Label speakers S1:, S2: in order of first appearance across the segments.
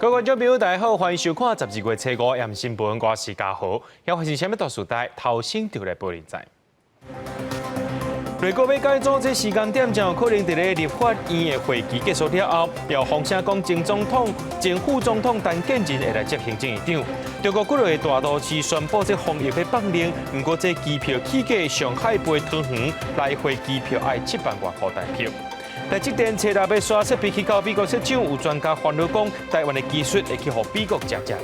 S1: 各位觀眾朋友，大家好，歡迎收看12月初五暗新聞，我是嘉豪。遐發生啥物大事代，頭先就來報你知。內閣欲改組這時間點，真有可能佇咧立法院的會期結束了後，有風聲講前總統、前副總統陳建仁會來接行政院長。中國幾落個大都市宣布這防疫欲放寬，毋過這機票起價，上海飛桃園來回機票愛7萬外箍台票。台積電初六欲徙設備去到美國設廠，有專家煩惱講，台灣的技術會去予美國食食去。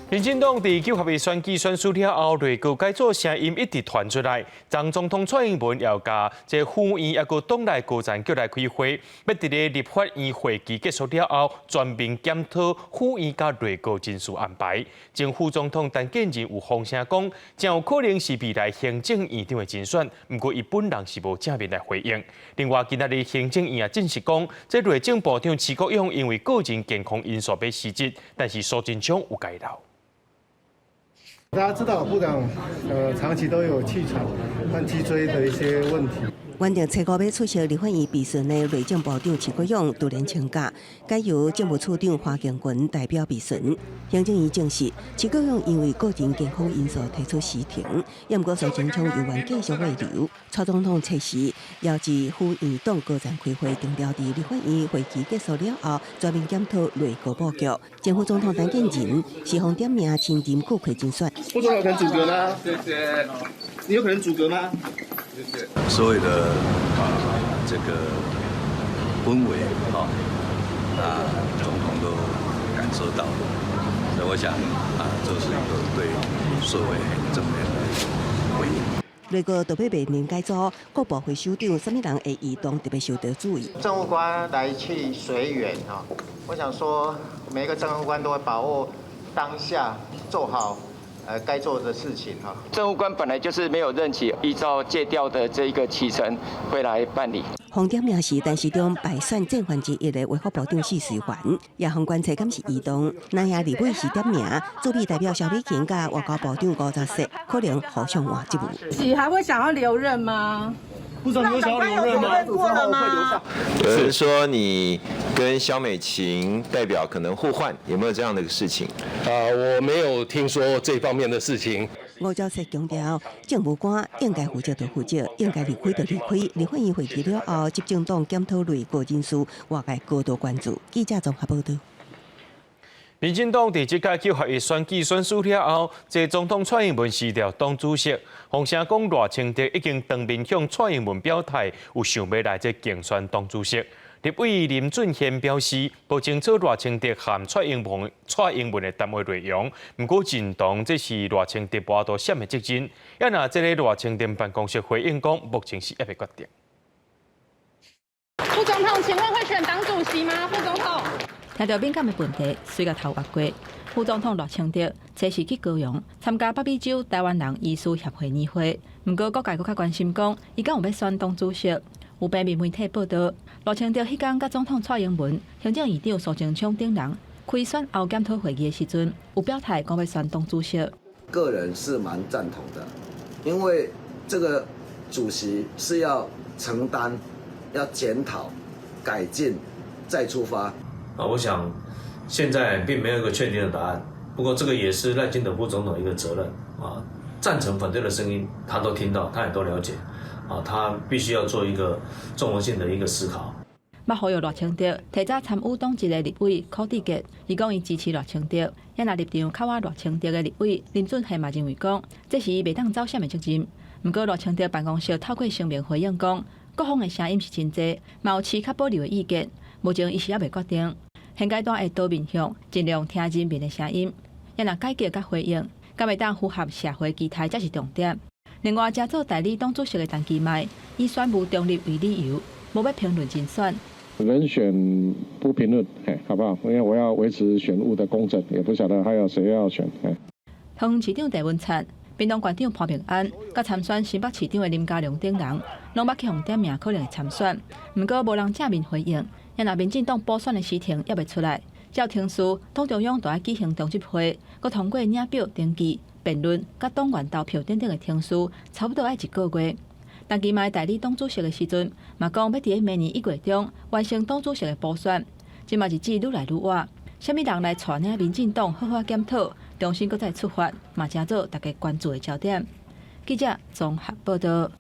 S1: 民進黨佇九合一選舉選輸了後，內閣改組聲音一直傳出來。前總統蔡英文又共這府院抑閣黨內高層叫來開會，欲佇咧立法院會期結束了後，全面檢討府院佮內閣人事安排。前副總統陳建仁有風聲講，真有可能是未來行政院長的人選，毋過伊本人是無正面來回應。另外，今仔日行政院也證實講，這內政部長徐國勇因為個人健康因素欲辭職，但是蘇貞昌有共留。
S2: 大家知道，部長長期都有氣喘和脊椎的一些問題。
S3: 原定初五欲出席立法院備詢的內政部長徐國勇突然請假，改由政務處長花敬群代表備詢。行政院證實，徐國勇因為個人健康因素提出辭呈，也毋過蘇貞昌猶原繼續慰留。蔡總統測試邀集府院黨高層開會，強調佇立法院會期結束了後，全面檢討內閣布局。前副總統陳建仁是予點名親林閣揆人選。
S4: 副總統可能組閣嗎？謝謝。你有可能組閣嗎？謝謝。
S5: 所有的啊，這個氛圍啊，啊，總統都感受到，所以我想啊，這是一個對社會很正面的回應。
S3: 內閣特別面臨改組，各部會首長啥物人會移動特別受到注意。
S6: 政務官來去隨緣哈，我想說每個政務官都會把握當下做好該做的事情哈。
S7: 政務官本來就是沒有任期，依照借調的這一個期程會來辦理。
S3: 予點名是陳時中敗選戰犯之一的衛福部長謝瑞環，也予觀測敢是移動。南亞立委是點名，主筆代表蕭美琴佮外交部長吳釗燮可能互相換職務。
S8: 你還會想要留任嗎？
S4: 部長，你有想要留任嗎？
S9: 有人說你跟蕭美琴代表可能互換，有沒有這樣的一個事情？
S10: 啊，我沒有聽說這方面的事情。
S3: 吳釗燮強調，政務官應該負責就負責，應該離開就離開。立法院會期了後，執政黨檢討內閣人事，外界高度關注。記者綜合報道。
S1: 民進黨佇這屆九合一選舉選輸了後，前總統蔡英文辭掉黨主席，風聲講賴清德已經當面向蔡英文表態，有想欲來這競選黨主席。立委林俊憲表示，無清楚賴清德和蔡英文的談話內容，毋過認同這是賴清德無法度卸的責任。也若這个賴清德辦公室回應講，目前是猶未決定。
S8: 副總統，請問會選黨主席嗎？副總統。
S11: 聽著敏感的問題，隨共頭越過。副總統賴清德初四去高雄參加北美洲臺灣人醫師協會年會，毋過各界閣較關心講，伊敢有欲選黨主席？有平面媒體報道，賴清德彼工佮總統蔡英文、行政院長蘇貞昌等人開選後檢討會議的時陣，有表態講欲選黨主席。
S12: 個人是蠻贊同的，因為這個主席是要承擔、要檢討、改進、再出發。
S13: 啊，我想現在並沒有一個確定的答案。不過這個也是賴清德副總統一個責任啊，贊成反對的聲音他都聽到，他也都了解。啊，他必須要做一個綜合性的一個思考。
S11: 捌呼籲賴清德提早參與黨籍的立委柯志杰，伊講伊支持賴清德。也若立場較倚賴清德的立委林俊憲嘛認為講，這是伊袂當走閃的責任。毋過賴清德辦公室透過聲明回應講，各方的聲音是真濟，嘛有持較保留的意見，目前伊是猶未決定。現階段會多面向，盡量聽人民的聲音。也若改革佮回應，敢會當符合社會期待，才是重點。另外，正做代理黨主席的陳其邁，以選務中立為理由，無欲評論人選。
S14: 人選不評論，嘿，好不好？因為我要維持選務的公正，也不曉得還有誰要選。嘿。
S11: 桃園市長鄭文燦、屏東縣長潘孟安，佮參選新北市長的林佳龍等人，攏捌去予點名可能會參選，毋過無人正面回應。也若民進黨補選的時程猶未出來，照程序，黨中央都愛舉行中執會，閣通過領表登記、辯論、佮黨員投票等等的程序，差不多愛一個月。陳其邁代理黨主席的時陣，嘛講欲佇咧明年1月中完成黨主席的補選。這馬日子愈來愈倚，啥物人來帶領民進黨好好檢討，重新閣再出發，嘛成做大家關注的焦點。記者綜合報道。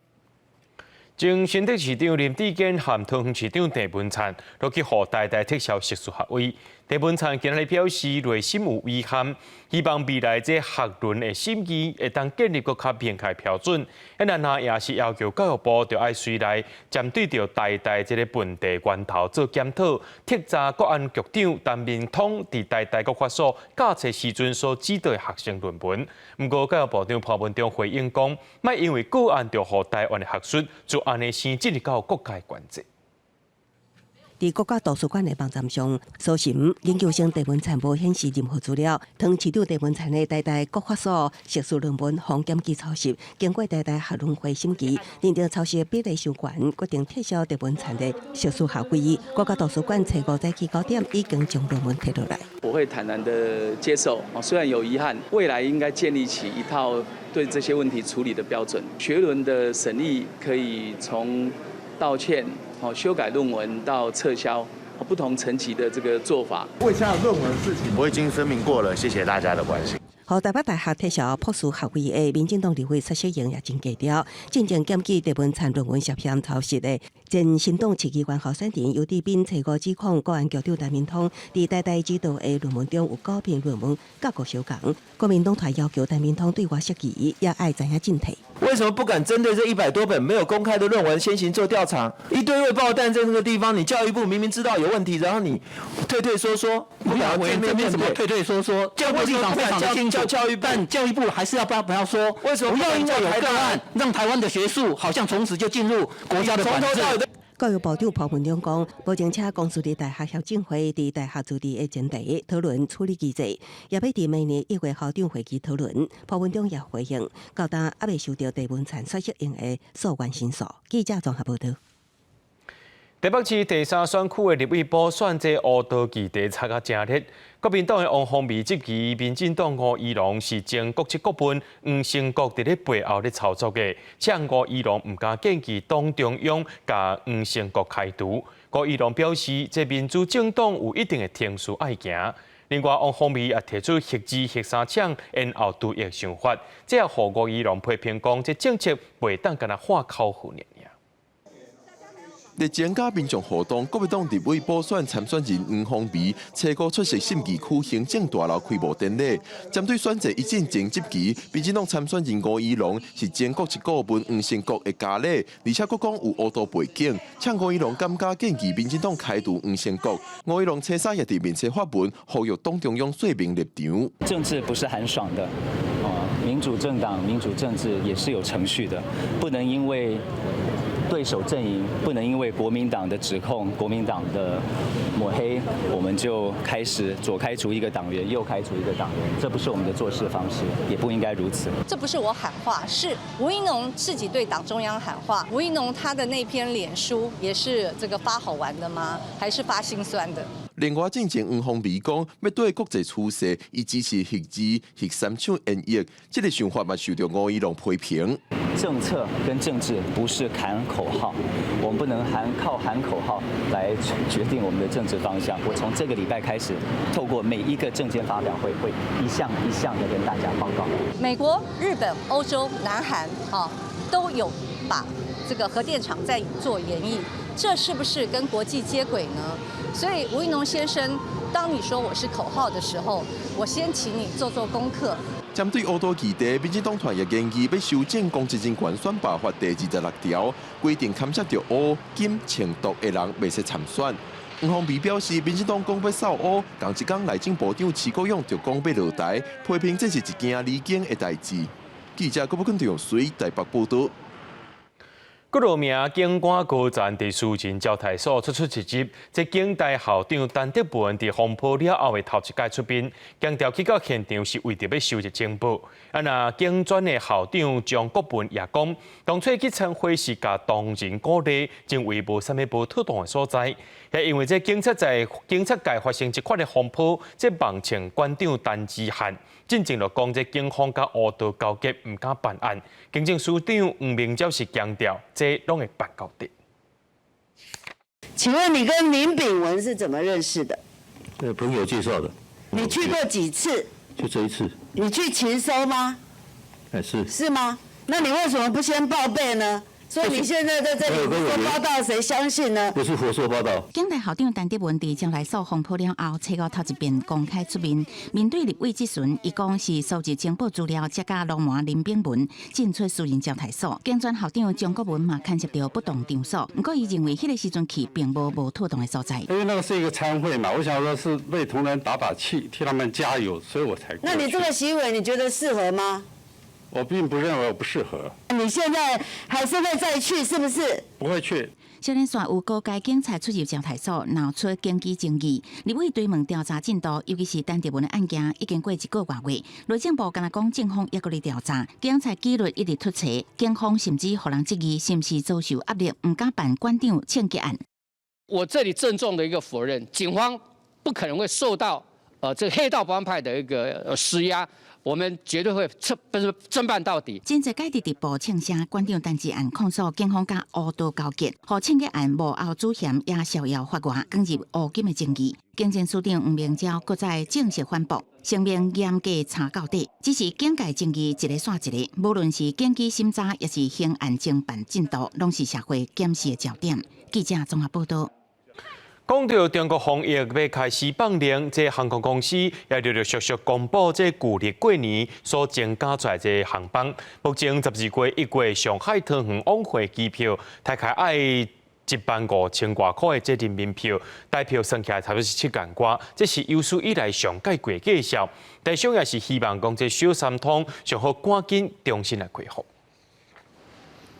S1: 前新竹市長林智堅和桃園市長鄭文燦，都去予台大撤銷碩士學位。鄭文燦今日表示內心有遺憾，希望未來這學論的審議會當建立閣較明確標準。啊，若也是要求教育部著愛隨來針對著台大這个問題源頭做檢討，徹查國安局長陳明通佇台大國發所教冊時陣所指導的學生論文。毋過教育部長潘文忠回應講，莫因為個案就予台灣的學術就按呢先進入到國家管制。
S3: 佇國家圖書館的網站上，搜尋研究生鄭文燦無顯示任何資料。桃園市長鄭文燦的台大國發所碩士論文予檢舉抄襲，經過台大學倫會審議，認定抄襲比例傷懸，決定撤銷鄭文燦的碩士學位。國家圖書館初五早起9點已經將論文提落來。
S15: 我會坦然的接受，雖然有遺憾，未來應該建立起一套對這些問題處理的標準。學倫的審議可以從道歉、修改論文到撤銷，不同層級的這個做法。
S16: 問一下論文事情，我已經聲明過了，謝謝大家的關心。
S3: 予台北大學撤銷博士學位的民進黨立委蔡適應也真低調，進前檢舉鄭文燦論文涉嫌抄襲的前新黨市議員候選人游智彬初五指控國安局長陳明通佇台大指導的論文中有九篇論文結構相仝，國民黨團要求陳明通對外釋疑，也愛知影進退。
S17: 為什麼不敢針對這100多本沒有公開的論文先行做調查？一堆未爆彈在那個地方，你教育部明明知道有問題，然後你退退縮縮，
S18: 不要委員這邊什麼退退縮縮？教育部立場非常的清楚，教育但教育部還是要不要不要說？
S17: 為什麼
S18: 不要因為有個案，讓台灣的學術好像從此就進入國家的管制？
S3: 教育部長潘文忠講，目前請公私立大學協進會佇大學自治的前提討論處理機制，也欲佇明年1月校長會議討論。潘文忠也回應，到今猶未收到鄭文燦所適用的訴願申訴。記者綜合報道。
S1: 台北市第三選區的立委補選，這烏道議題炒甲誠熱。國民黨的王鴻薇質疑民進黨吳怡農是前國策顧問黃成國佇咧背後咧操作的，嗆吳怡農毋敢建議黨中央共黃成國開除。吳怡農表示，這民主政黨有一定的程序愛行。另外，王鴻薇也提出核二、核三廠延後除役想法，這也予吳怡農批評講，這政策袂當干焦喊口號爾。
S19: 日前，佮民眾互動，國民黨立委補選參選人黃鴻薇，初五出席信義區行政大樓開幕典禮。針對選戰伊進前質疑，民進黨參選人吳怡農是前國策顧問黃成國的家咧，而且閣講有烏道背景，嗆吳怡農敢敢建議民進黨開除黃成國。吳怡農初三也佇面冊發文，呼籲黨中央說明立場。
S20: 政治不是很爽的，民主政黨、民主政治也是有程序的，不能因為對手陣營，不能因為國民黨的指控、國民黨的抹黑，我們就開始左開除一個黨員，右開除一個黨員，這不是我們的做事方式，也不應該如此。
S8: 這不是我喊話，是吳怡農自己對黨中央喊話。吳怡農他的那篇臉書也是這個發好玩的嗎？還是發心酸的？
S19: 另外，進前黃鴻薇講，欲對國際趨勢，伊支持核二、核三廠延役，這个想法嘛受著吳怡農批評。
S20: 政策跟政治不是喊口號，我們不能靠喊口號來決定我們的政治方向。我從這個禮拜開始，透過每一個政見發表會，會一項一項的跟大家報告。
S8: 美國、日本、歐洲、南韓啊，都有把這個核電廠在做延役，這是不是跟國際接軌呢？所以吳怡農先生，當你說我是口號的時候，我先請你做做功課。
S19: 針對烏道議題，民進黨團也建議欲修正公職人員選罷法第26條，規定牽涉著烏、金、情、毒的人袂使參選。黃鴻薇表示，民進黨講欲掃烏，仝一工內政部長徐國勇就講欲落台，批評這是一件離經的代誌。記者郭寶坤用水台北報導。
S1: 幾落名警官高層佇私人招待所出出入入，這警大校長陳德文佇風波了後的頭一擺出面，強調去到現場是為著欲收集情報。啊，若警專的校長張國文也講，當初去參會是共同仁鼓勵，認為無啥物無妥當的所在。也因為這警察在警察界發生這款的風波，這網稱館長陳之漢進前就講，這警方佮烏道勾結，毋敢辦案。警政署長黃明昭是強調，這攏會辦到底。
S21: 請問你跟林秉文是怎麼認識的？
S22: 朋友介紹的。
S21: 你去過幾次？
S22: 就這一次。
S21: 你去勤收嗎？
S22: 哎，是。
S21: 是嗎？那你為什麼不先報備呢？所以你現在在這裡胡說八道，誰相信呢？
S22: 不是胡說八道。
S23: 警大校長陳德文佇招來所風波了後，初五頭一遍公開出面，面對立委質詢，伊講是收集情報資料，才佮鱸鰻林秉文進出私人招待所。警專校長張國文嘛牽涉著不當場所，毋過伊認為彼个時陣去並無無妥當的所在。
S24: 因為那個是一個餐會嘛，我想說是為同仁打打氣，替他們加油，所以我才。
S21: 那你這個行為，你覺得適合嗎？
S24: 我並不認為我不適合。
S21: 你現在還是會再去，是不是？
S24: 不會去。
S23: 小連線有高階警察出入招待所，鬧出檢舉爭議。立委追問調查進度，尤其是陳德文的案件，已經過一個外月。內政部敢若講警方猶閣咧調查，警察紀律一直突查，警方甚至予人質疑是毋是遭受壓力，毋敢辦館長槍擊案。
S25: 我這裡鄭重的一個否認，警方不可能會受到這個黑道幫派的一個施壓。我們絕對會徹不是偵辦到底。
S23: 真濟屆佇直播嗆聲，館長陳智案控訴警方佮烏道勾結，予槍擊案幕後主嫌也逍遙法外，捲入烏金的爭議。警政署長黃明昭閣再正式反駁，聲明嚴格查到底。只是警界爭議一个紲一个，無論是檢舉審查，抑是刑案偵辦進度，攏是社會檢視的焦點。記者綜合報導。
S1: 講到中國防疫欲開始放寬，這航空公司也陸陸續續公布這舊曆過年所增加出來這航班。目前12月1月上海桃園往回機票，大概愛1萬5千外箍的這人民幣，台票算起來差不多是7萬外，這是有史以來上蓋貴價數。台商也是希望講這小三通上好趕緊重新來恢復。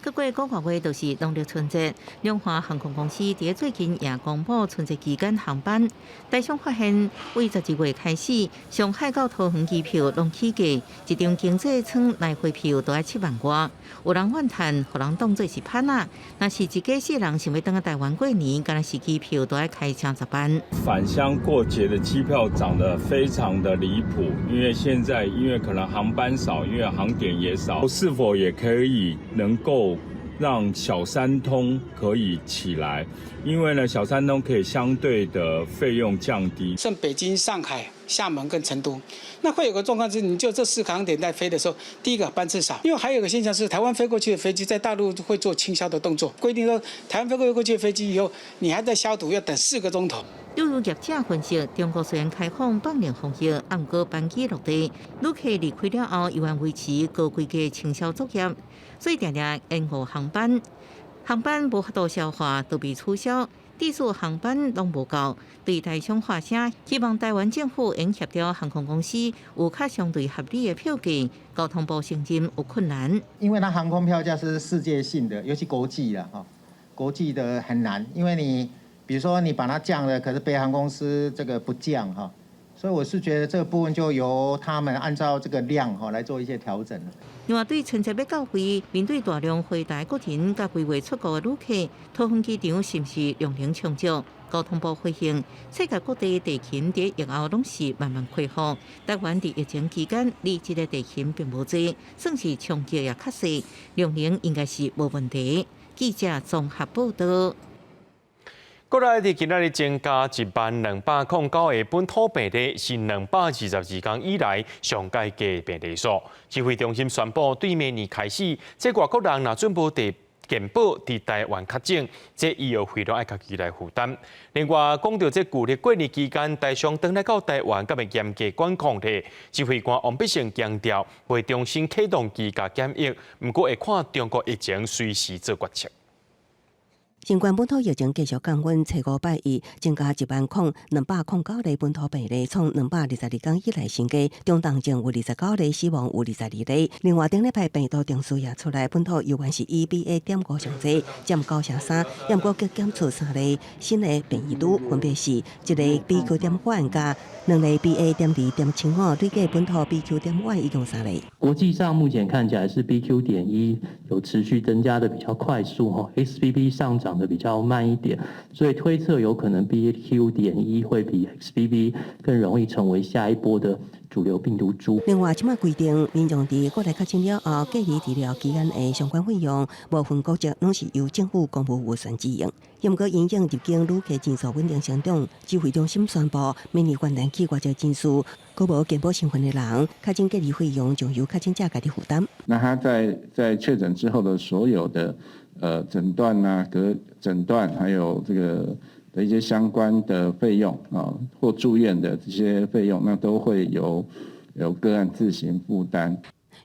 S26: 閣過五個月就是農曆春節，龍華航空公司佇最近也公布春節期間航班。台商發現，為12月開始，上海到桃園機票攏起價，一張經濟艙來回票都愛7萬外。有人怨嘆，予人當做是盤仔。若是一家四人想欲轉來台灣過年，敢若是機票都愛開30萬。
S27: 返鄉過節的機票漲得非常的離譜，因為現在因為可能航班少，因為航點也少，是否也可以能夠讓小三通可以起來？因為呢，小三通可以相對的費用降低。
S28: 像北京、上海、廈門跟成都，那會有個狀況是，你就這四個航點在飛的時候，第一個班次少，因為還有個現象是，台灣飛過去的飛機在大陸會做清消的動作，規定說台灣飛過去的飛機以後，你還在消毒，要等4個鐘頭。
S26: 對於業者分析，中國雖然開放放寬防疫，毋過班機落地，旅客離開了後，依然維持高規格清消作業，所以定定延誤航班，航班無法度消化，都被取消，地數航班攏無夠。對台商發聲，希望台灣政府應協調航空公司有較相對合理的票價。交通部承認有困難，
S6: 因為它航空票價是世界性的，尤其國際的哈，國際的很難，因為你。比如說你把它降了，可是北航公司這個不降哈，所以我是覺得這個部分就由他們按照這個量哈來做一些調整。
S26: 另外，對春節欲到位，面對大量回台國人佮規劃出國的旅客，桃園機場是毋是量能充足？交通部回應，世界各地地勤佇疫後攏是慢慢恢復。台灣佇疫情期間，離職的地勤並無濟，算是衝擊也較細，量能應該是無問題。記者綜合報導。
S1: 國內佇今仔日增加10,209個本土病例，是222工以來上蓋低病例數。指揮中心宣布，對明年開始，這外國人若準無佇健保佇台灣確診，這醫藥費攏愛家己來負擔。另外，講到這舊曆過年期間，台商轉來到台灣，敢會嚴格管控咧？指揮官王必勝強調，會重新啟動居家檢疫，毋過會看中國疫情隨時做決策。
S3: 新冠本土疫情繼續降溫，初五拜一增加10,209例本土病例，創222工以來新低。中重症有29例，死亡有22例。另外，頂禮拜病毒定序也出來，本土猶原是以 BA.5上濟，佔93%，毋過閣檢出三例新的變異株，分別是一例 BQ.1佮兩例 BA.2.75，累計本土 BQ.1一共三例。
S29: 國際上目前看起來是 BQ.1有持續增加的比較快速，哈，XBB 上漲的比較慢一點，所以推測有可能 BQ.1會比 XBB 更容易成為下一波的主流病毒株。
S3: 另外，這馬規定民眾佇國內確診了後，隔離治療期間的相關費用，無分國籍，攏是由政府公部預算支應。毋過因應入境旅客人數穩定成長，指揮中心宣布，明年元旦起外籍人士，閣無健保身份的人，確診隔離費用將由確診者家己負擔。
S2: 那他在確診之後的所有的診斷啊、隔診斷，還有這個的一些相關的費用啊，或住院的這些費用，那都會由個案自行負擔。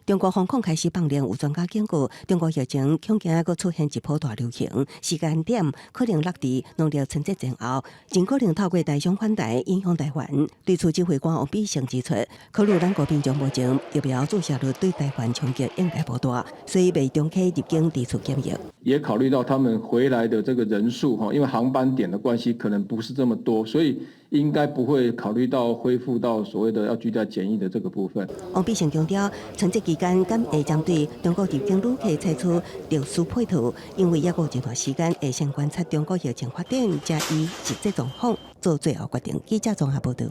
S3: 中國封控開始放量，有專家警告，中國疫情恐驚閣出現一波大流行，時間點可能落佇農曆春節前後，真可能透過台商返台影響台灣。對此，指揮官王必勝指出，考慮咱國民眾目前疫苗注射率對台灣衝擊應該無大，所以袂重啟入境地區檢疫。
S4: 也考慮到他們回來的這個人數，哈，因為航班點的關係，可能不是這麼多，所以應該不會考慮到恢復到所謂的要居家檢疫的這個部分。
S3: 王必勝強調，春節期間敢會針對中國入境旅客採取特殊配套，因為猶閣有一段時間會先觀察中國疫情發展，才依實際狀況做最後決定。記者綜合報導。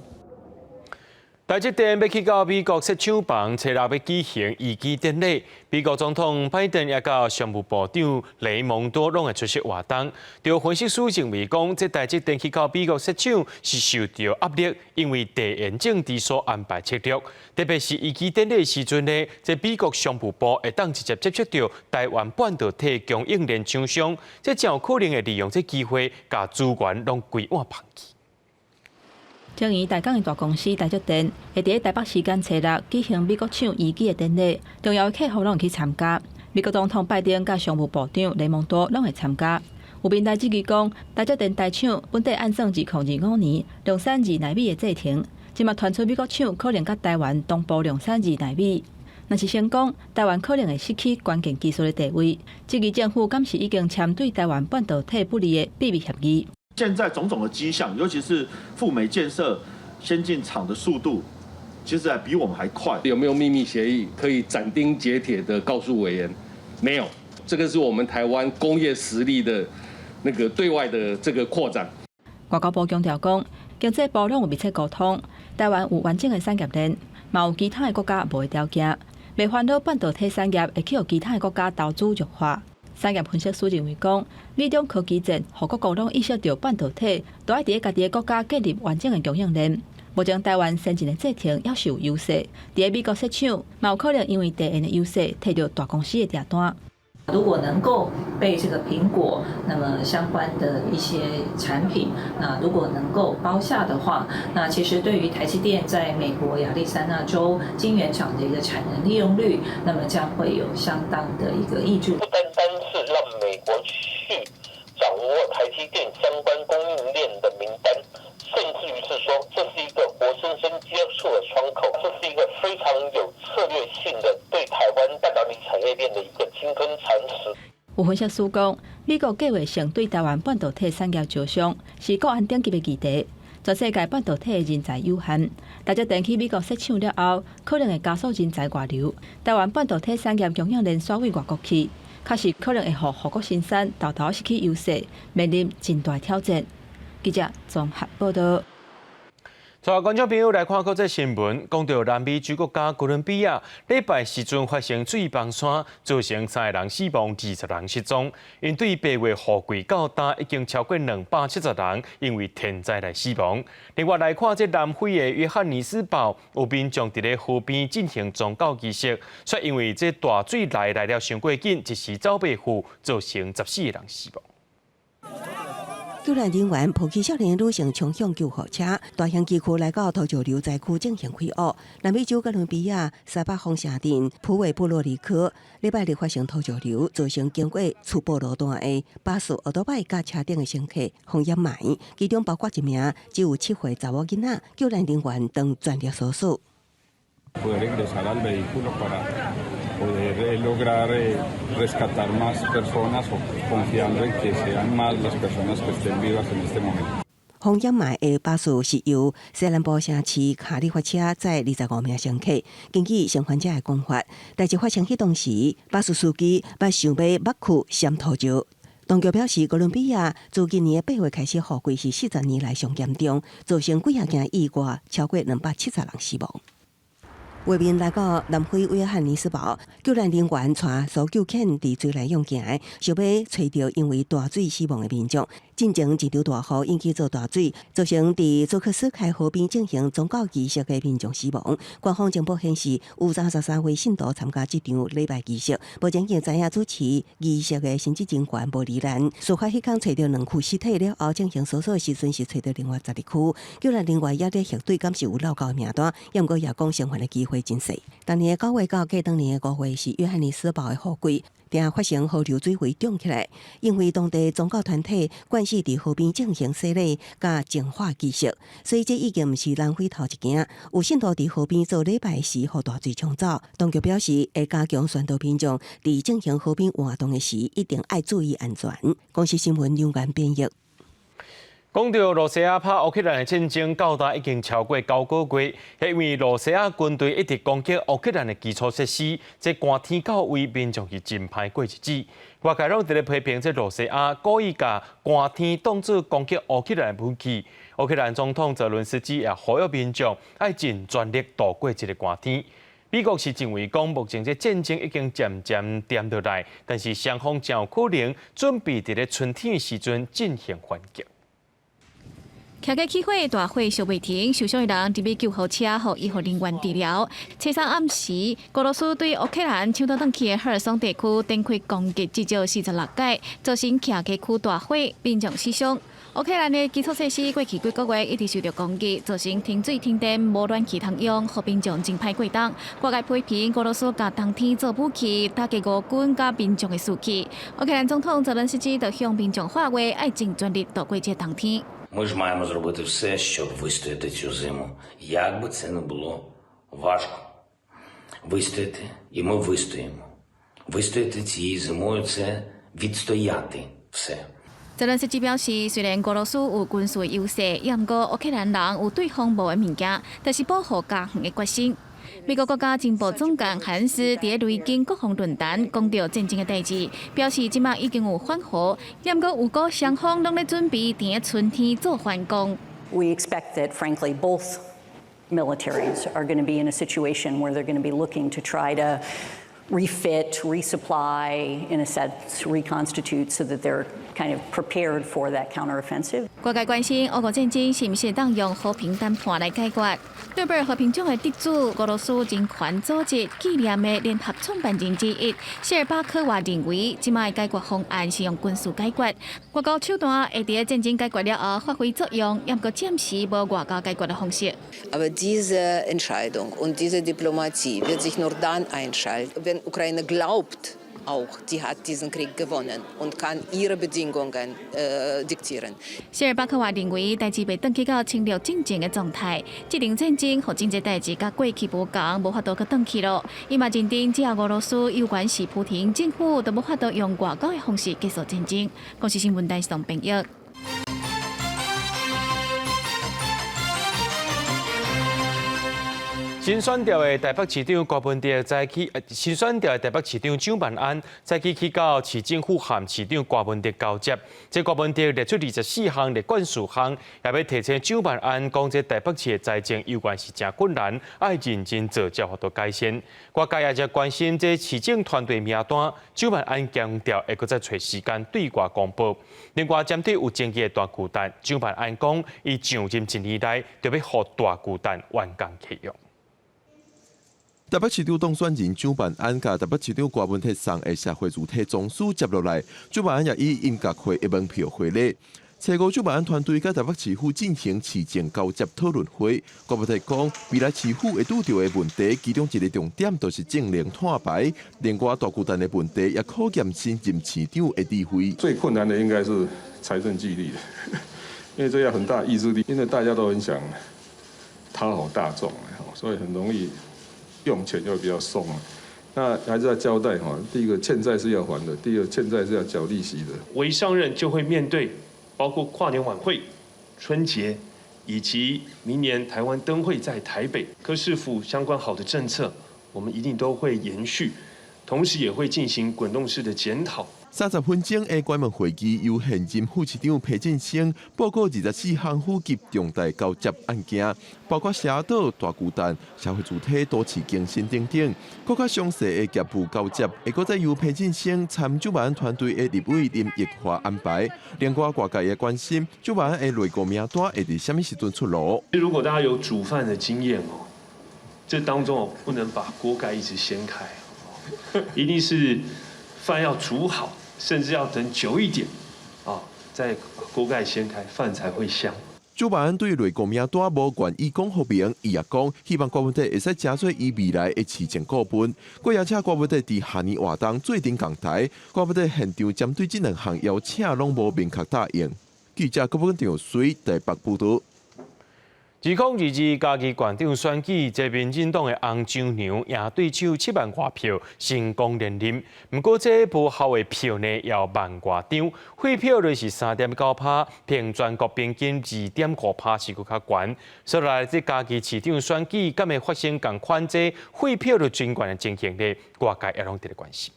S1: 台積電欲去到美國設廠房，初六欲舉行移機典禮。美國總統拜登也佮商務部長雷蒙多攏會出席活動。有分析師認為講，這台積電去到美國設廠是受著壓力，因為地緣政治所安排策略。特別是移機典禮時陣呢，這美國商務部會當直接接觸著台灣半導體供應鏈廠商，這真有可能會利用這機會，共資源攏規碗捧去。
S11: 晶圓代工的大公司台積電會佇台北時間初六舉行美國廠移機的典禮，重要的客戶攏會去參加。美國總統拜登佮商務部長雷蒙多攏會參加。有民代質疑講，台積電台廠本底按算2025年量產2納米的製程，這馬傳出美國廠可能佮台灣同步量產2納米。若是成功，台灣可能會失去關鍵技術的地位。質疑政府敢是已經簽對台灣半導體不利的秘密協議。
S5: 現在種種的跡象，尤其是赴美建設先進廠的速度，其實還比我們還快。
S7: 有沒有秘密協議可以斬釘截鐵的告訴委員？沒有，這個是我們台灣工業實力的那個對外的這個擴展。
S11: 外交部強調講，經濟部攏有密切溝通，台灣有完整的產業鏈，嘛有其他的國家無的條件，袂煩惱半導體產業會去予其他的國家投資弱化。產業分析師認為講，美中科技戰，予各國攏意識著半導體，都愛佇咧家己的國家建立完整的供應鏈。目前台灣先進的製程猶是有優勢，佇咧美國設廠，嘛有可能因為地緣的優勢，提著大公司的訂單。
S9: 如果能夠被這個蘋果，那麼相關的一些產品，那如果能夠包下的話，那其實對於台積電在美國亞利桑那州晶圓廠的一個產能利用率，那麼將會有相當的一個挹注。
S10: 不單單是讓美國去掌握台積電相關供應鏈的名單，甚至於是說，這是一個活生生接觸的窗口，這是一個非常有策略性的對台灣半導體產業鏈的一個鯨吞蠶食。
S11: 有分析師講，美國計劃性對台灣半導體產業招商，是國安等級的議題。全世界半導體的人才有限，台積電去美國設廠了後，可能會加速人才外流。台灣半導體產業供應鏈徙往外國去，確實可能會予護國神山沓沓失去優勢，面臨真大挑戰。記者綜合報導。
S1: 帶觀眾朋友來看國際新聞，講著南美洲國家哥倫比亞，禮拜時陣發生水崩山，造成三个人死亡，20人失蹤。𪜶對8月雨季到今，已經超過270人因為天災來死亡。另外來看，這南非的約翰尼斯堡有民眾佇咧河邊進行宗教儀式，卻因為這大水來了傷過緊，一時走袂赴，造成14個人死亡。
S3: 救援人員抱起少年女性衝向救護車，大型機具來到土石流災區進行開挖。南美洲哥倫比亞西北方城鎮普韋布洛里克，禮拜日發生土石流，造成經過出埔路段的巴士、歐多擺佮車頂的乘客予掩埋，其中包括一名只有7歲查某囡仔。救援人員當全力搜索。
S12: Poder ingresar al vehículo para poder lograr rescatar más personas o confiando en que sean más las personas que estén vivas en este momento.
S3: 予掩埋的巴士是由西南部城市卡利發車載25名乘客。根據生還者的講法，代誌發生彼當時，巴士司機捌想欲目去閃土石。當局表示，哥倫比亞自今年8月開始雨季是40年來上嚴重，造成幾仔件意外，超過270人死亡。畫面來到南非約翰尼斯堡，救難人員帶搜救犬佇水內向行，想欲揣著因為大水死亡的民眾。進前一場大雨引起做大水，造成佇祖克斯凱河邊進行宗教儀式的民眾死亡。官方情報顯示，有33位信徒參加這場禮拜儀式。目前已經知影主持儀式的神職人員無罹難。事發彼工揣著兩具屍體了後，進行搜索的時陣是揣著另外12具。救難人員也咧核對，敢是有漏勾的名單，毋過也講生還的機會真細。逐年9月到過當年的5月是約翰尼斯堡的雨季，定發生河流水位漲起來，因為當地宗教團體慣勢佇河邊進行洗禮佮淨化儀式，所以這已經毋是南非頭一件。有信徒佇河邊做禮拜時，予大水沖走。當局表示會加強宣導民眾，佇進行河邊活動的時，一定愛注意安全。公視新聞兩岸編譯。
S1: 講到羅西亞拍烏克蘭的戰爭，到今已經超過9個月，因為羅西亞軍隊一直攻擊烏克蘭的基礎設施，這寒天到位，民眾是真歹過日子。外界攏佇咧批評這羅西亞故意共寒天當作攻擊烏克蘭的武器。烏克蘭總統澤倫斯基也呼籲民眾愛盡全力度過這個寒天。美國是認為講，目前這戰爭已經漸漸恬落來，但是雙方真有可能準備佇咧春天的時陣進行反擊。
S8: 騎機起火，大火燒袂停，受傷的人入去救護車，予醫護人員治療。初三暗時，俄羅斯對烏克蘭搶奪轉去的赫爾松地區展開攻擊，至少46擺，造成騎機區大火，民眾死傷。烏克蘭的基礎設施過去幾個月一直受到攻擊，造成停水停電、無暖氣通用，予民眾真歹過冬。外界批評俄羅斯共冬天做武器，打擊俄軍佮民眾的士氣。烏克蘭總統澤倫斯基就向民眾喊話，愛盡全力度過這冬天。
S13: Ми ж маємо зробити все, щоб вистояти цю зиму. Як би це не було важко вистояти, і ми вистоїмо. Вистояти цією зимою – це відстояти все.
S8: 澤倫斯基表示，雖然俄羅斯有軍事優勢，也毋過烏克蘭人有對方無的物件，就是保護家園的決心。美國國家情報總監漢斯佇雷金國防論壇講到戰爭的代誌，表示這擺已經有緩和，也毋過烏俄雙方攏咧準備佇春天做反攻。
S14: We expect that, frankly, both militaries are going to be in a situation where they're going to be looking to try to refit, resupply, in a sense, reconstitute so that they're kind of prepared for that counteroffensive.
S8: 外界關心烏俄戰爭是毋是當用和平談判來解決？諾貝爾和平獎的得主俄羅斯人權組織紀念的聯合創辦人之一謝爾巴科娃認為，這擺的解決方案是用軍事解決，外交手段會佇戰爭解決了後發揮作用，也毋過暫時無外交解決的方式。
S15: Aber diese Entscheidung und diese Diplomatie wird sich nur dann einschalten, wenn Ukraine glaubt, auch, die hat diesen Krieg gewonnen und kann ihre Bedingungen diktieren.
S8: 謝爾巴科娃認為，代誌袂轉去到侵略戰爭的狀態，這場戰爭予真濟代誌佮過去無仝，無法度閣轉去囉。伊嘛認定，只要俄羅斯猶原是普廷政府，都無法度用外交的方式結束戰爭。公視新聞台上編譯。
S1: 新選調的台北市長郭文哲早起，新選調的台北市長蔣萬安早起去到市政府和市長郭文哲交接。這郭文哲列出24項列管事項，也欲提醒蔣萬安講，這台北市的財政猶原是誠困難，愛認真做才有法度改善。外界也誠關心這市政團隊名單，蔣萬安強調會閣再揣時間對外公布。另外，針對有爭議的大巨蛋，蔣萬安講，伊上任一年內就欲予大巨蛋完工啟用。
S16: 台北市長當選人蔣萬安佮台北市長郭文哲送的社會主體總書接落來，蔣萬安也以音樂會的門票回禮。初五蔣萬安團隊佮台北市府進行市政交接討論會，郭文哲講，未來市府會拄著的問題，其中一個重點就是節能碳排。另外大巨蛋的問題也考驗新任市長的智慧。
S12: 最困難的應該是財政紀律，因為這要很大意志力，因為大家都很想討好大眾，所以很容易。用錢就會比較鬆啊，那還是要交代哈。第一個欠債是要還的，第二欠債是要繳利息的。
S17: 我一上任就會面對包括跨年晚會、春節以及明年台灣燈會在台北，柯市府相關好的政策，我們一定都會延續，同時也會進行滾動式的檢討。
S16: 30分鐘的關門會議由現任副市長裴振聲報告24項府級重大交接案件，包括社島、大巨蛋、社會主體都市更新等等。閣較詳細的業務交接，會閣再由裴振聲參蔣萬安團隊的立委林奕華安排。另外，外界也關心蔣萬安的內閣名單會佇啥物時陣出爐。
S17: 如果大家有煮飯的經驗哦，這當中哦不能把鍋蓋一直掀開，一定是飯要煮好。甚至要等久一點，啊，再把鍋蓋掀開，飯才會香。
S16: 蔣萬安對內閣名單無願意講予明，伊也講希望柯文哲會使成做伊未來的市政顧問。閣邀請柯文哲佇跨年活動做陣共台，柯文哲現場針對這兩項邀請攏無明確答應。記者郭本長水台北報導。
S1: 2022嘉義縣長選舉，這民進黨的洪正良贏對手7萬外票成功連任。毋過這無效的票呢，有萬外張，廢票率是3.9%，平全國平均2.5%是閣較懸。所以這嘉義市長選舉，敢會發生仝款這廢票率真懸的情形呢？外界也攏佇咧關心。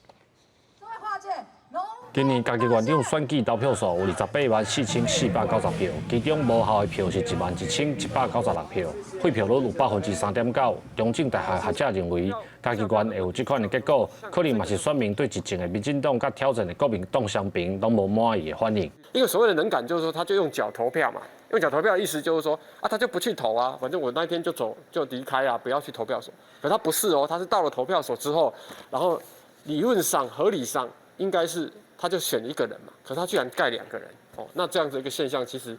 S18: 今年嘉義縣長選舉投票數有284,490票，其中無效的票是11,196票，廢票率有3.9%。中正大學學者認為，嘉義縣會有這款的結果，可能嘛是選民對執政的民進黨佮挑戰的國民黨雙邊攏無滿意的反應。
S19: 一個所謂的冷感，就是說他就用腳投票嘛，用腳投票的意思就是說啊，他就不去投啊，反正我那天就走就離開啊，不要去投票所。可他不是哦，他是到了投票所之後，然後理論上合理上應該是。他就選一個人嘛，可他居然蓋兩個人，哦，那這樣子一個現象，其實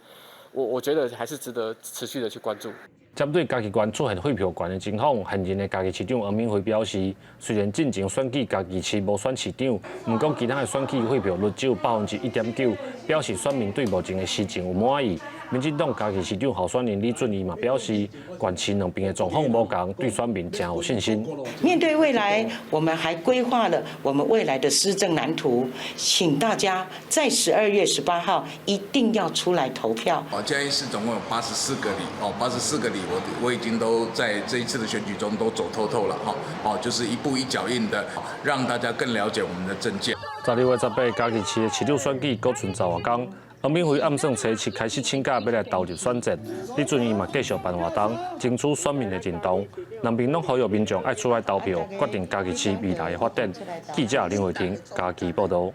S19: 我覺得還是值得持續的去關注。
S18: 針對嘉義縣出現廢票懸的情況，現任的嘉義市長黃敏惠表示，雖然進前選舉嘉義市無選市長，毋過其他的選舉廢票率只有1.9%，表示選民對目前的施政有滿意。民進黨嘉義市長候選人李俊毅嘛表示，縣市兩邊的狀況無仝，對選民誠有信心。
S20: 面對未來，我們還規劃了我們未來的施政藍圖，請大家在12月18號一定要出來投票。
S21: 哦，嘉義市總共有八十四個里，哦，八十四個里，我已經都在這一次的選舉中都走透透了，哈，哦，就是一步一腳印的，讓大家更了解我們的政見。
S18: 12月18，嘉義市的市長選舉閣賰10外工。黃敏惠暗算初七開始請假，欲來投入選戰。李俊毅嘛繼續辦活動，爭取選民的認同。兩邊攏呼籲民眾愛出來投票，決定嘉義市未來的發展。記者林慧婷嘉義報導。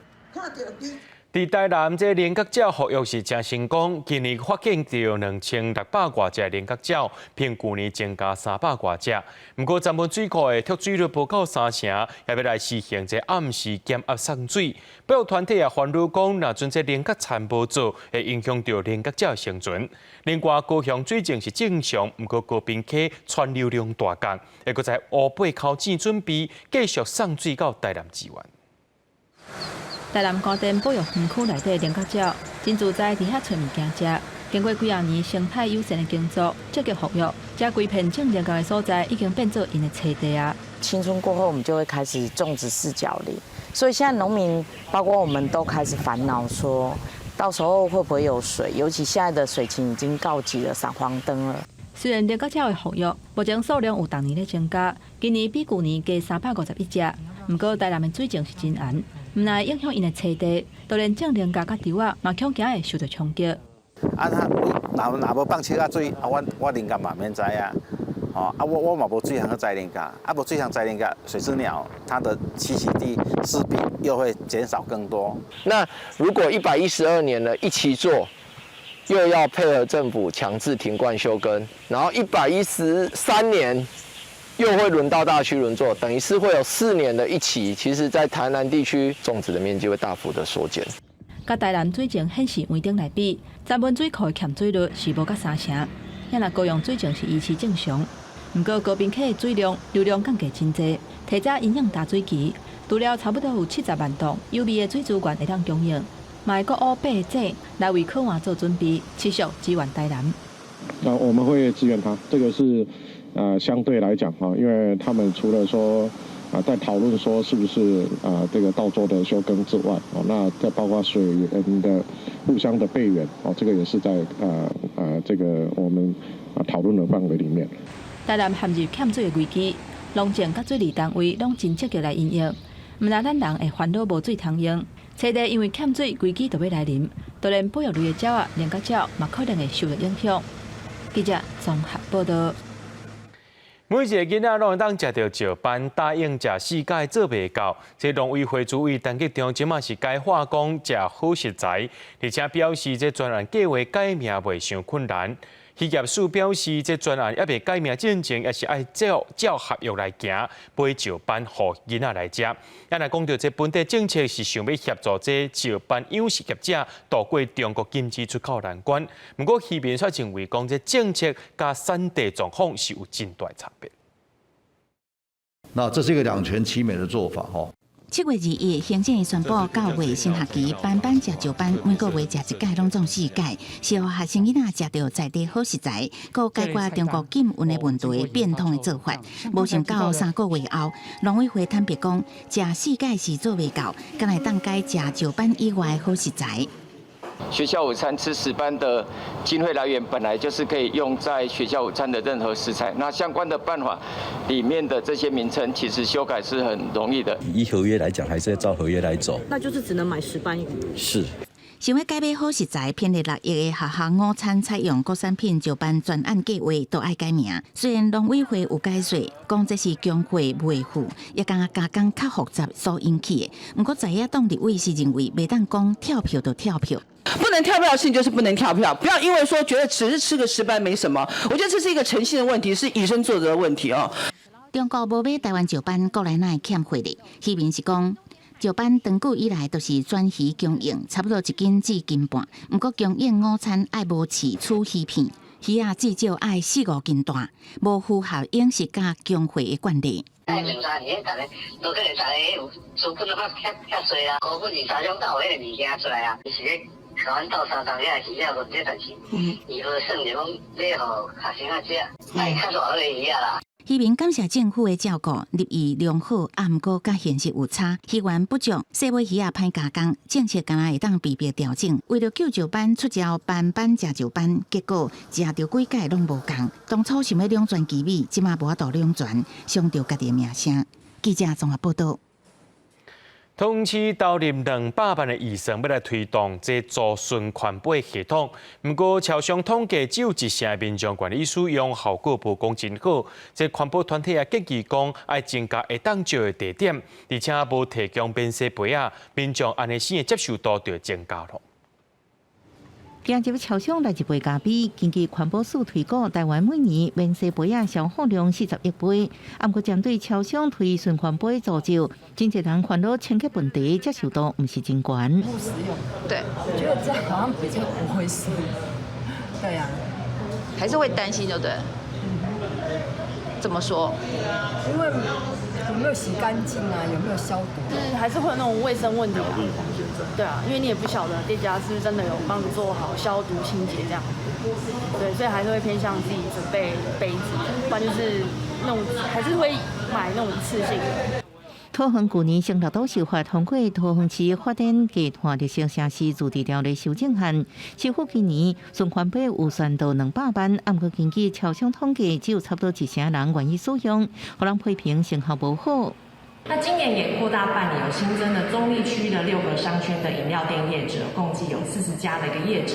S1: 佇台南，這菱角鳥復育是誠成功，今年發現著2600外隻菱角鳥，比舊年增加300外隻。毋過，三門水庫的蓄水率無夠三成，也欲來實行這暗時減壓送水。保育團體也煩惱講，若陣這菱角田無做，會影響著菱角鳥生存。另外，高雄水情是正常，毋過高屏溪川流量大降，會閣在烏八口井準備繼續送水到台南支援。
S11: 台南高電保育園區內底菱角鳥，真自在佇遐揣物件食。經過幾仔年生態友善的耕作，積極復育，這規片種菱角的所在已經變做𪜶的棲地啊。
S22: 青春過後，我們就會開始種植四角菱，所以現在農民，包括我們都開始煩惱，說到時候會不會有水？尤其現在的水情已經告急了，閃黃燈了。
S11: 雖然菱角鳥的復育目前數量有逐年咧增加，今年比舊年加351隻，毋過台南的水情是真絚。毋但影響𪜶的棲地，就連種菱角佮稻仔嘛，恐驚會受著衝擊。
S23: 啊，他若無放杓仔水，啊，我菱角嘛免栽啊，吼，啊，我嘛無水通去栽菱角，啊，無水通栽菱角，水雉鳥它的棲息地勢必又會減少更多。
S24: 那如果112年呢一起做，又要配合政府強制停灌休耕，然後113年又會輪到大區輪作，等於是會有4年的一期，其實在台南地區種植的面積會大幅的縮減。
S11: 佮台南水情顯示穩定來比，三門水庫的欠水率是無甲三成，遐若高雄水情是維持正常。毋過高屏溪的水量流量降低真濟，提早因應大水期，除了差不多有70萬噸有利的水資源會當供應，嘛會閣挖八個井來為洘旱做準備，持續支援台南。
S25: 那我們會支援他，這個是。相對來講哈，因為他們除了說啊，在討論說是不是啊這個稻作的休耕之外，哦，那再包括水源的互相的備援，哦，這個也是在這個我們啊討論的範圍裡面。
S11: 台南陷入欠水的危機，農政佮水利單位攏真積極來因應，毋但咱人會煩惱無水通用，冊地因為欠水，危機就欲來臨，就連保育類的鳥仔、鐮角鳥嘛可能會受著影響。記者綜合報道。
S1: 每一個囡仔攏會當食著石斑，答應食四改做袂到。這農委會主委陳吉仲這馬是改話講食好食材，而且表示這專案計劃改名袂傷困難。漁業署表示，這專案猶未改名進前，也是愛照照合約來行，買石斑予囡仔來食。啊，若講著這本地政策是想欲協助這石斑養殖業者渡過中國禁止出口難關。毋過漁民卻認為講這政策佮產地狀況是有真大差別。
S2: 那這是一個兩全其美的做法，吼。
S4: 7月21，行政院宣布九月新學期班班食石斑，每個月食一改，攏總四改，是予學生囡仔食著在地好食材，閣解決中國禁運的問題變通的做法。無想到3個月後，農委會坦白講，食四改是做袂到，敢會當改食石斑以外的好食材。
S5: 學校午餐吃石斑的經費來源本來就是可以用在學校午餐的任何食材，那相關的辦法裡面的這些名稱其實修改是很容易的。
S6: 以合約來講，還是要照合約來走。
S7: 那就是只能買石斑魚。
S6: 是。
S4: 想欲改買好食材，偏離6億的學校午餐採用國產品石斑專案計劃都愛改名。雖然農委會有解說，講這是強化維護，也敢若加工較複雜所引起的。毋過在野黨立委是認為，袂當講跳票就跳票。
S26: 不能跳票的事情就是不能跳票，不要因為說覺得只是吃個石斑沒什麼，我覺得這是一個誠信的問題，是以身作則的問題哦。
S4: 中國無買台灣石斑，國內哪會欠貨咧？漁民是講，石斑長久以來都是專魚供應，差不多一斤至斤半。毋過供應午餐愛無刺粗魚片，魚仔至少愛四五斤大，無符合飲食佮工會的慣例。
S27: 愛兩三年，逐个無可能逐个有資本較遐遐濟啊，孤本二三種才有彼個物件出來啊，是咧共阮鬥相共遐魚仔問題，但是伊無算就講買予學生仔食，愛較大號的魚仔啦。
S4: 漁民感謝政府的照顧，立意良好，啊，毋過佮現實有差，魚源不足，細尾魚仔歹加工，政策敢若會當被迫調整。為著救石斑出招班班食石斑，結果食著幾改攏無仝。當初想欲兩全其美，這馬無法度兩全，傷著家己的名聲。記者綜合報導。
S1: 桃園市投入200萬的預算，欲來推動這組循環杯系統。毋過，超商統計只有一成的民眾願意使用，效果無講真好。這環保團體也建議講，愛增加會當借的地點，而且無提供免洗杯仔，民眾按呢生的接受度就會增加囉。
S28: 行入超商來一杯咖啡，根據環保署推估，台灣每年免洗杯仔消耗量40億杯。毋過針對超商推循環杯租借，真濟人煩惱清潔問題接受度毋是真懸。
S29: 不實用。對，我覺得這樣好像比較不會濕。對啊，
S30: 還是會擔心就對。怎麼說？
S29: 因為有沒有洗乾淨啊？有沒有消毒？
S31: 就是還是會有那種衛生問題啊。對啊，因為你也不曉得店家是不是真的有幫你做好消毒清潔這樣。對，所以還是會偏向自己準備杯子，不然就是那種還是會買那種一次性的。
S28: 桃園舊年成立都修法通過桃園市發展低碳綠色城市自治條例修正案，市府今年循環杯預算到200萬，毋過根據超商統計，只有差不多一成人願意使用，予人批評成效無好。
S32: 那今年也擴大辦理，有新增的中壢區的六個商圈的飲料店業者，共計有40家的一個業者。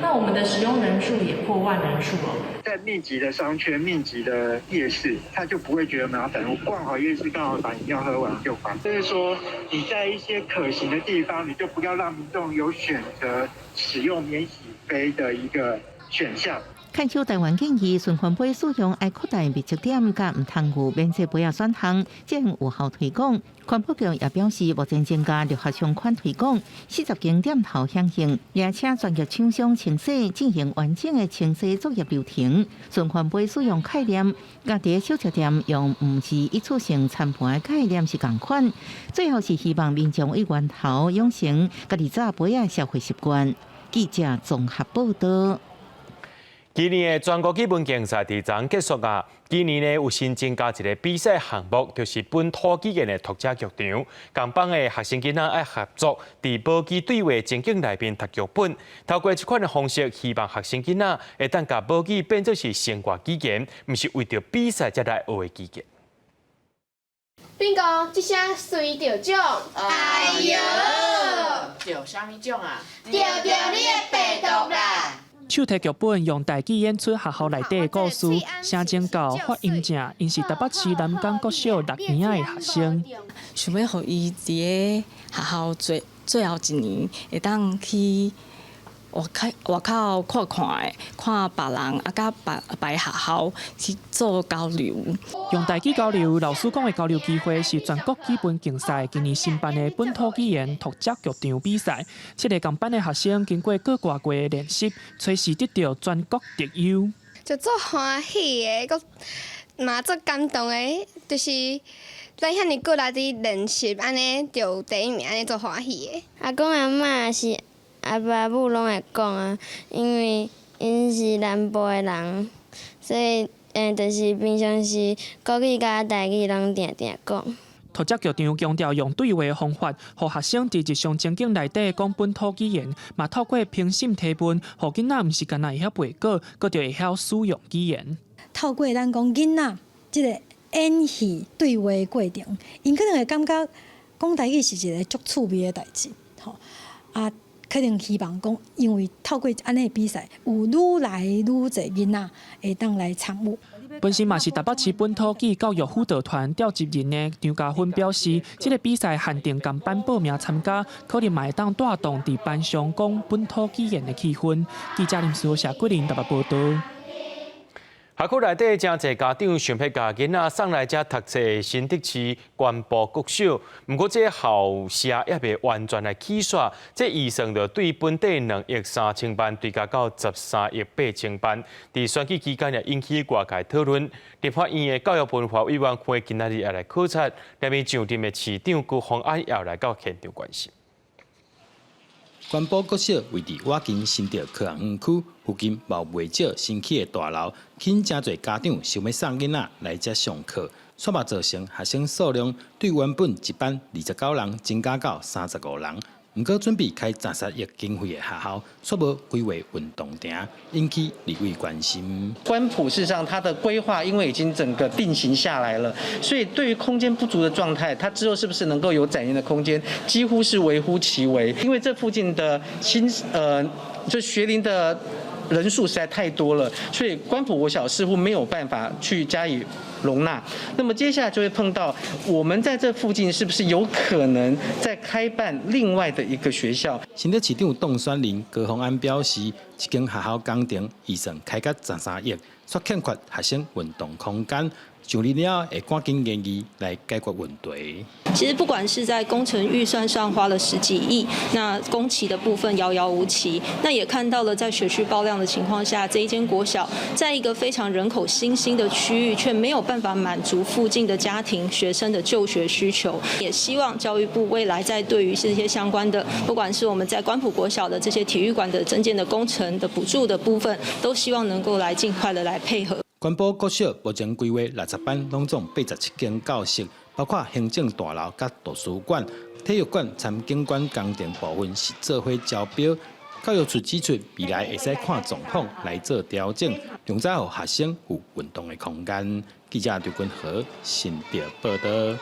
S32: 那我們的使用人數也破萬人數了。
S33: 在密集的商圈、密集的夜市，他就不會覺得麻煩。我逛好夜市，剛好把飲料喝完就還。就是說，你在一些可行的地方，你就不要讓民眾有選擇使用免洗杯的一個選項。
S28: 牽手台灣建議循環杯使用愛擴大密集點，佮毋通有免洗杯仔選項，才能有效推廣。環保局也表示，目前增加綠合相款推廣，40間店頭響應，也請專業廠商清洗，進行完整的清洗作業流程。循環杯使用概念，佮佇小食店用毋是一次性餐盤的概念是仝款。最後是希望民眾對源頭養成家己紮杯仔消費習慣。記者綜合報導。
S1: 今年的全國語文競賽佇昨結束啊！今年呢有新增加一個比賽項目，就是本土語言的讀者劇場。共班的學生囡仔愛合作，佇無機對話情境內面讀劇本，透過這款的方式，希望學生囡仔會當共母語變做是生活語言，毋是為著比賽才來學的語言。
S3: 斌哥，這聲隨著獎。
S7: 哎喲，著啥物獎啊？
S3: 著著你的病毒啦！
S8: 手提劇本用台語演出學校內底的故事，聲前到發音正，𪜶是台北市南港國小六年仔的學生。
S9: 想欲予伊佇咧學校最最後一年，會當去外口外口看看的，看別人啊，佮別別學校去做交流。
S8: 用台語交流，老師講的交流機會是全國基本競賽今年新辦的本土語言拓殖劇場比賽。七个仝班的學生經過個外月的練習，隨時得著全國特優。
S3: 就足歡喜的，閣嘛足感動的，就是咱遐爾努力佇練習，按呢就有第一名，按呢足歡喜的。
S10: 阿公阿嬤是阿爸母攏會講啊，因為𪜶是南部的人，所以就是平常時國語佮台語攏定定講。
S8: 拓殖劇場強調用對話方法，予學生佇日常情境內底講本土語言，嘛透過評審提問，予囡仔毋是干焦會曉背稿，閣著會曉使用語言。
S12: 透過咱講囡仔這个演戲對話的過程，𪜶可能會感覺講台語是一个足趣味的代誌，吼啊，可能希望講，因為透過按呢比賽，有愈來愈濟囡仔會當來參與。
S8: 本身嘛是台北市本土語教育輔導團召集人的張家芬表示，這个比賽限定仝班報名參加，可能嘛會當帶動佇班上講本土語言的氣氛。記者林思豪、謝桂林台北報導。
S1: 學區內底誠濟家長想欲共囡仔送來遮讀冊新竹市關埔國小，毋過這校舍猶未完全來起煞，這預算就對本地2億3千萬，追加到13億8千萬。佇選舉期間也引起外界討論。立法院的教育文化委員會今仔日也來考察，連面上任的市長辜鴻安也來到現場關心。
S13: 關埔國小位佇瓦墘新竹科學園區附近，無袂少新起的大樓，吸引誠濟家長想欲送囡仔來遮上課，煞嘛造成學生數量對原本一班29人增加到35人。毋過準備開13億經費的學校，卻無規劃運動場，引起立委關心。
S14: 關埔事實上，它的規劃因為已經整個定型下來了，所以對於空間不足的狀態，它之後是不是能夠有展延的空間，幾乎是微乎其微。因為這附近的新就學齡的人數實在太多了，所以關埔國小似乎沒有辦法去加以容納。那麼接下來就會碰到，我們在這附近是不是有可能再開辦另外的一個學校？
S13: 新竹市長當選人高虹安表示，這間學校工程預算開到13億，卻欠缺學生運動空間。上任了會趕緊研議來解決問題。
S15: 其實不管是在工程預算上花了十幾億，那工期的部分遙遙無期，那也看到了在學區爆量的情況下，這一間國小在一個非常人口新興的區域，卻沒有辦法滿足附近的家庭學生的就學需求。也希望教育部未來在對於這些相關的，不管是我們在關埔國小的這些體育館的增建的工程的補助的部分，都希望能夠來盡快的來配合。
S13: 關埔國小目前規劃60班，攏總87間教室，包括行政大樓佮圖書館、體育館、參景觀工程部分是做伙招標。教育處指出，未來會使看狀況來做調整，讓遮予學生有運動的空間。記者劉君和新竹報導。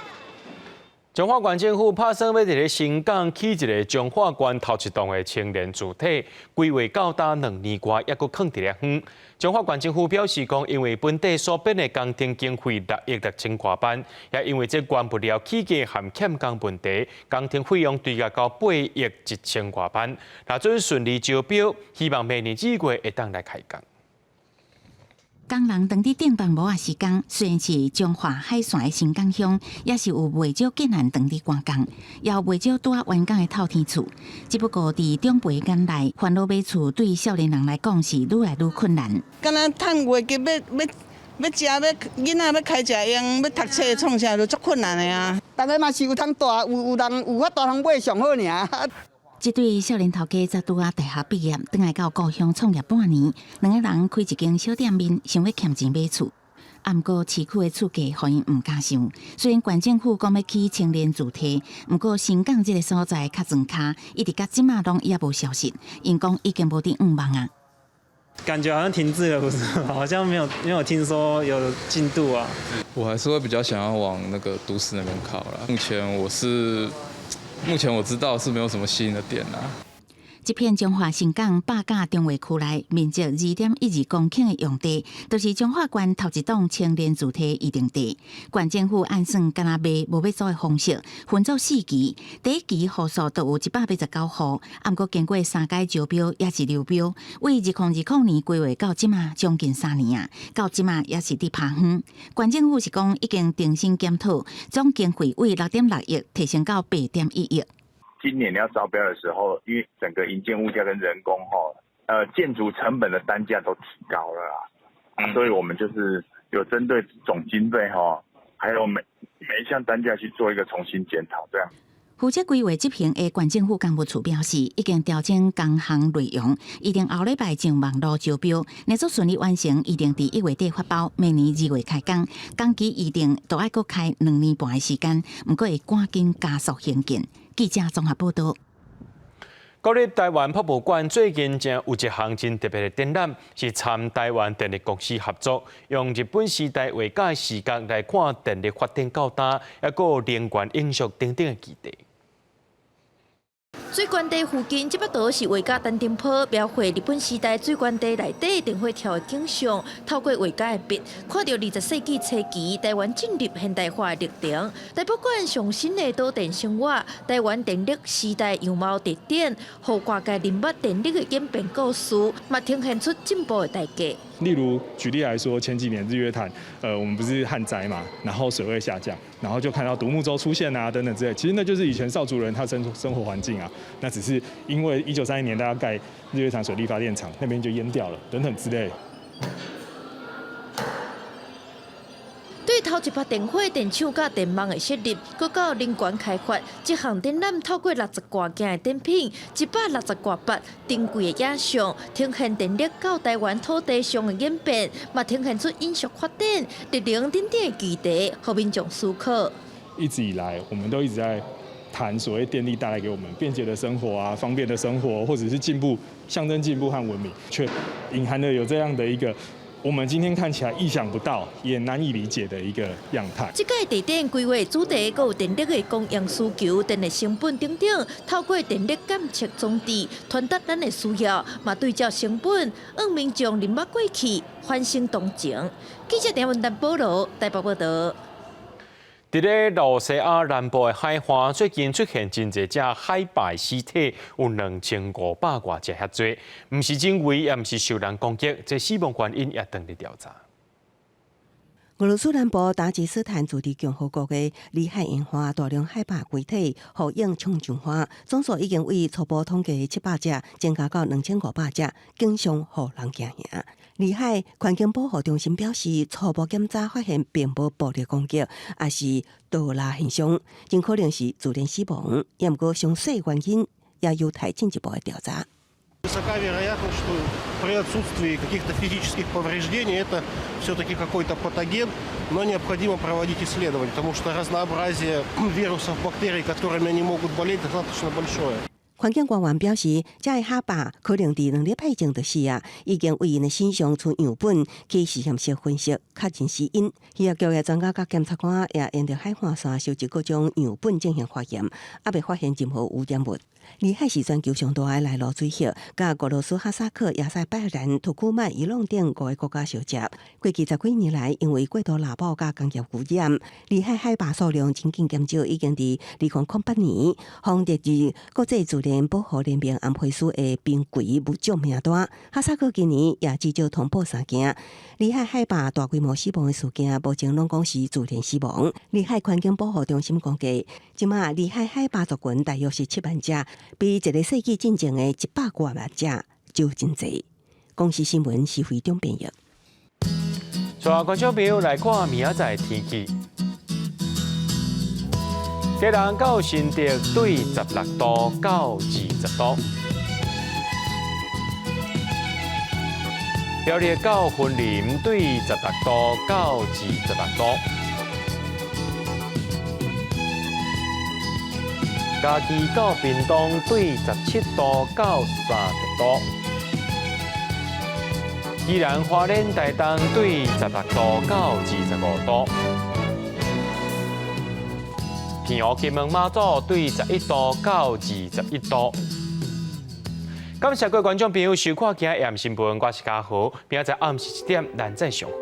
S1: 彰化縣政府拍算欲佇咧新港起一个彰化縣頭一棟的青年住宅，規劃到今2年外，猶閣囥佇咧遠。彰化縣政府表示講，因為本地所編的工程經費6億6千外萬，也因為這原物料起價和欠工問題，工程費用追加到8億1千外萬。若準順利招標，希望明年2月會當來開工。
S4: 工人當佇頂放模仔時間，雖然是彰化海線的新港鄉，也是有袂少建案當佇趕工，也有袂少拄仔完工的透天厝。只不過佇長輩眼內，煩惱買厝對少年人來講是愈來愈困難。
S16: 敢若趁月給欲欲欲食，欲囡仔欲開食用，欲讀冊創啥都足困難的啊！
S17: 逐个嘛是有通蹛，有有人有法度通買上好爾。
S4: 這對少年頭家才拄仔大學畢業，轉來到故鄉創業半年，兩个人開一間小店面，想欲儉錢買厝。啊，毋過市區的厝價，予𪜶毋敢想。雖然縣政府講欲起青年住宅，毋過新港這个所在較莊跤，一直到這馬攏猶無消息。𪜶講已經無佇向望啊。
S2: 感覺好像停滯了，不是？好像沒有聽說有進度啊。
S5: 我還是會比較想要往那個都市那邊靠啦。目前我知道是沒有什麼吸引的點啦。
S4: 這片彰化新港百甲重劃區內面積2.12公頃的用地，就是彰化縣頭一棟青年住宅預定地。縣政府按算干焦賣無欲租的方式，分做四期，第一期戶數都有189戶，毋過經過三階招標也是流標，為2020年規劃到這馬將近3年啊，到這馬也是佇拍風。縣政府是講已經重新檢討，總經費為6.6億提升到8.1億。
S6: 今年要招標的時候，因為整個營建物價跟人工建築成本的單價都提高了啦，所以我們就是有針對總經費還有每一項單價去做一個重新檢討，這樣。
S4: 負責規劃執行的縣政府工務處表示，已經調整工項內容，預定後禮拜上網路招標，若做順利完成，預定佇1月底發包，明年2月開工，工期預定都愛閣開2年半的時間，毋過會趕緊加速行進。記者綜合報道。
S1: 國立臺灣博物館最近正有一項真特別的展覽，是參臺灣電力公司合作，用日本時代畫家的視角來看電力發展到今，抑閣有能源永續等等的議題。
S11: 水源地附近這幅圖是畫家陳澄波描繪日本時代水源地內底電火柱的景象，透過畫家的筆，看著20世紀初期臺灣進入現代化的歷程。臺博館上新的導電生活，臺灣電力時代樣貌特點，予外界認捌電力的演變故事，嘛呈現出進步的代價。
S18: 例如舉例來說，前幾年日月潭，我們不是旱災嘛，然後水位下降，然後就看到獨木舟出現啊，等等之類。其實那就是以前邵族人他生活環境啊，那只是因為1931年大家蓋日月潭水力發電廠，那邊就淹掉了，等等之類。
S11: 對頭一筆電火電廠佮電網的設立，閣到能源開發，這項展覽透過60外件的展品，160外筆珍貴的影像，呈現電力到臺灣土地上的演變，嘛呈現出永續發展、綠能等等的議題，予民眾思考。
S18: 一直以來，我們都一直在談所謂電力帶來給我們便捷的生活啊，方便的生活，或者是進步，象徵進步和文明，卻隱含的有這樣的一個。我們今天看起來意想不到，也難以理解的一個樣態。
S11: 這屆地點規劃主題，閣有電力的供應需求、電力成本等等，透過電力監測裝置，傳達咱的需要，嘛對照成本，讓民眾認捌過去，反省當前。記者田文丹保羅台北報道。
S1: 佇咧露西亞南部的海岸，最近出現真濟隻海豹屍體，有2500外隻遐濟，毋是人為，也毋是受人攻擊，這死亡原因也當咧調查。
S19: 俄羅斯南部達吉斯坦自治共和國的裡海沿岸大量海豹遺體，予湧衝上岸，總數已經為初步統計700隻，增加到2500隻，景象予人驚嚇。裡海環境保護中心表示，初步檢查發現並無暴力攻擊，抑是盜獵現象，真可能是自然死亡。也毋過詳細原因也有待進一步的調查。
S20: Высока вероятность, что при отсутствии каких-то физических повреждений это все-таки какой-то патоген, но необходимо проводить исследования, потому что разнообразие вирусов, бактерий, которыми они могут болеть, достаточно большое.
S19: 環境官員表示，這个海豹可能佇2禮拜前就死啊，已經為𪜶的身上取樣本去實驗室分析，確認死因。醫學局的專家佮檢察官也沿著海岸線收集各種樣本進行化驗，猶未發現任何污染物。裡海是全球上大的內陸水域，佮俄羅斯、哈薩克、亞塞拜然、土庫曼、伊朗等五个國家相接。過去十幾年來，因為過度獵捕佮工業污染，裡海海豹數量真緊減少，已經佇2008年予列入國際自然保護聯盟紅皮書的瀕危物種名單。哈薩克今年也至少通報三件裡海海豹大規模死亡的事件，目前攏講是自然死亡。裡海環境保護中心估計，這馬裡海海豹族群大約是7萬隻，比一個世紀進前的100外萬隻少真濟。公視新聞施惠中編譯。
S1: 帶觀眾朋友來看明仔載天氣。基隆到新竹對16度到20度，苗栗到雲林對16度到26度，嘉義到屏東對17度到30度，宜蘭花蓮台東對16度到25度，澎湖金門馬祖對11度到21度。感謝各位觀眾朋友收看今日新聞，我是嘉豪，明仔載暗時7點，咱再相會。